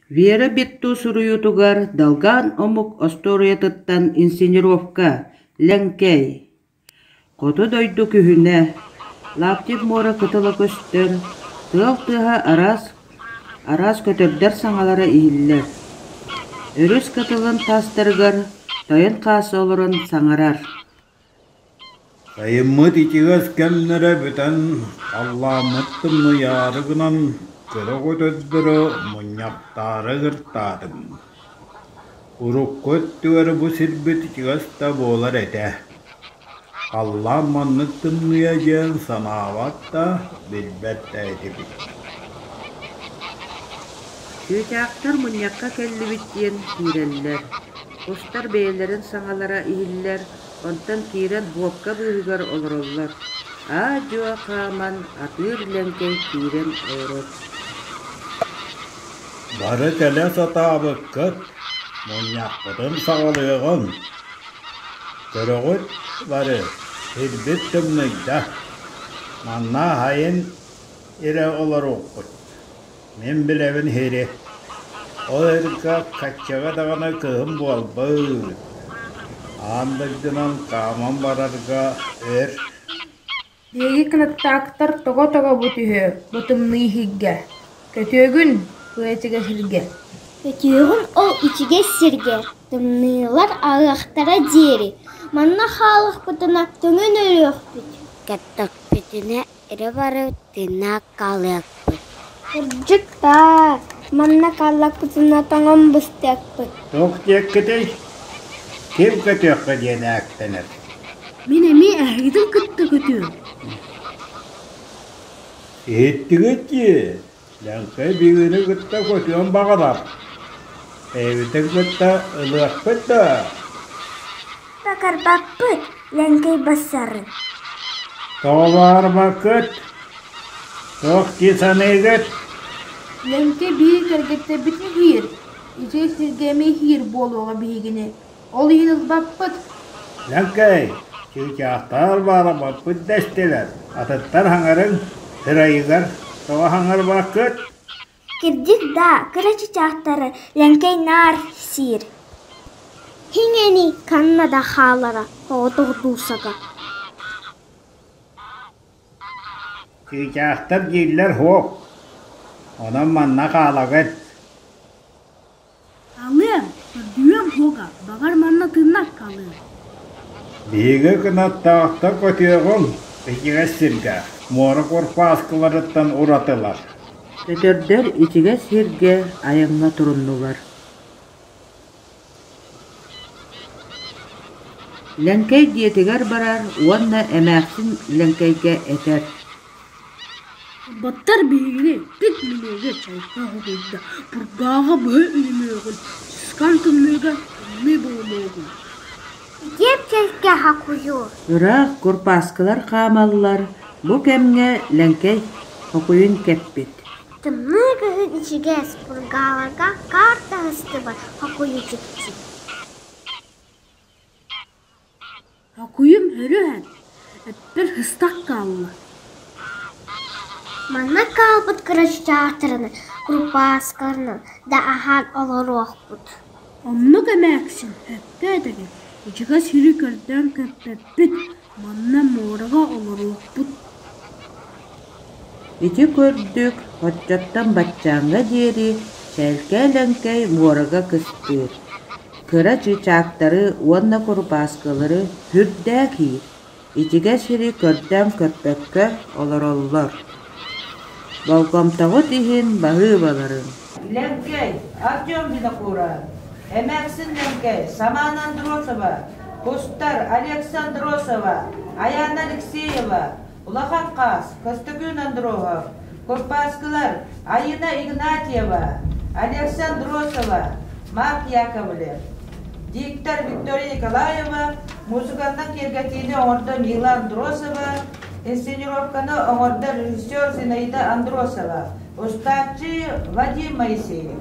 Вера Битту суруйуутугар долган омук остуоруйатыттан инсценировка «Лэҥкэй» Хоту дойду күһүнэ, Лаптев муора кытыла көстөр, тыал тыаһа араас, араас көтөрдөр саҥалара иһиллэр. Өрүс кытылын таастарыгар тойон хааса олорон саҥарар Сайыммыт ичигэс кэмнэрэ бүтэн, халлааммыт тымныйаары гынан, кыра көтөрдөрү мунньахтаары ыҥыртаатым. Урукку өттүгэр бу сирбит ичигэс да буолар этэ. Халлаан маннык тымныйа диэн санаабат да, билбэт да этибит. Чыычаахтар мунньахха кэллибит диэн киирэллэр, кустар бэйэлэрин саҥалара иһиллэр, онтон киирэн буокка быыһыгар олороллор, аа-дьуо хааман атыыр лэҥкэй киирэн олорор. Бары кэлэ сатаабыккыт, мунньахпытын саҕалыаҕыҥ. Көрөҕүт бары, сирбит тымныйда. Манна аһайын эрэ олоруохпут. Мин билэбин иһири, ол эргэ хаччаҕа даҕаны кыһын буолбут, аан дойдунан хааман барарга өр Биһиги кынаттаахтар тоҕо-тоҕо бу түһүө, бу тымныы иһиргэ, көтүөгүн, бу ичигэ сиргэ Көтүөҕүн ол ичигэс сиргэ, тымныылар аһыахтара диэри, манна хааллахпытына тоҥон өлүөхпүт Кэптэхпитинэ эрэ бары тыыннаах хаалыахпыт. Кырдьык даа, манна хааллахпытына тоҥон быстыахпыт. Туох диэккитий? Ким көтүөххэ диэн ээктэнэр? Мин эмиэ эһигитин кытта көтүөм. Иһиттигит дии, Лэҥкэй биһигини кытта көтүөн баҕарар. Эйэбитин кытта ылыахпыт да? Бакарбаппыт, Лэҥкэй бассарын. Тоҕо баарбаккыт? Туох дии саныыгыт? Лэҥкэй биир кэргэттэрбитин иһиир, ити сиргэ эмиэ иһиир буолуоҕа биһигини. Ол иһин ылбаппыт. Лэҥкэй, чыычаахтаар баарабаппыт дэстилэр, атыттар хаҥарыҥ, сырайыгар тоҕо хаҥарбаккыт? Кырдьык даа, кыра чыычаахтары Лэҥкэй наар сиир. Хиҥэни ханна да хаалара оҕотох дуусака. Чыычаахтар дииллэр суох, онон манна хаалаҕыт. Алыам, көрдүөм суоҕа, баҕар манна тыыннар хаалыам. Биһиги кынаттаахтар көтүөҕүҥ, ичигэс сиргэ, муора курпааскыларыттан уратылар. Көтөрдөр ичигэс сиргэ айаҥҥа туруннулар. Лэҥкэй дьиэтигэр барар уонна эмээхсин Лэҥкэйгэ этэр: Баттар биһигини тик миниэгэ чайка хоһуйда, пургааҕа быһа үнүмүөҕүн, чыскан тымныыга тымныы буолумуоҕун Диэп чэйгэ хакуйу Ыраах курпааскылар хаамаллар, бу кэмҥэ Лэҥкэй хокуйун кэппит. Тымныы кыһын ичигэс, пургааларга хаар таһыстыбат хокуйу чипчи Хокуйум өрүһэн, эппэр сыстах хаалла Манна хаалбыт кырачаахтарынан, курупааскаларынан да аһаан олоруохпут Оннук эмээхсин сөпкө этэҕин, ичигэс сири көрдөөн көппөппүт, манна муораҕа олоруохпут Ити курдук оччоттон баччааҥҥа диэри Чээлкээ Лэҥкэй муорага кыстыыр, кыра чыычаахтары уонна курупааскылары сүрдээх иир, ичигэс сири көрдөөн көппөккө олороллор. Болҕомтоҕут иһин баһыыбаларыҥ Лэҥкэй, Артем Винокуров, эмээхсин Лэҥкэй, Самаана Андросова, Кустар, Алекса Андросова, Аяна Алексеева, Улахан Хаас, Көстөкүүн Андросов, Курпааскылар, Айыына Игнатьева, Алекса Андросова, Марк Яковлев, диктор Виктория Николаева, музыканнан киэргэтиини оҥордо Мила Андросова, инсценировканы оҥордо режиссер Зинаида Андросова, устааччы Вадим Моисеев.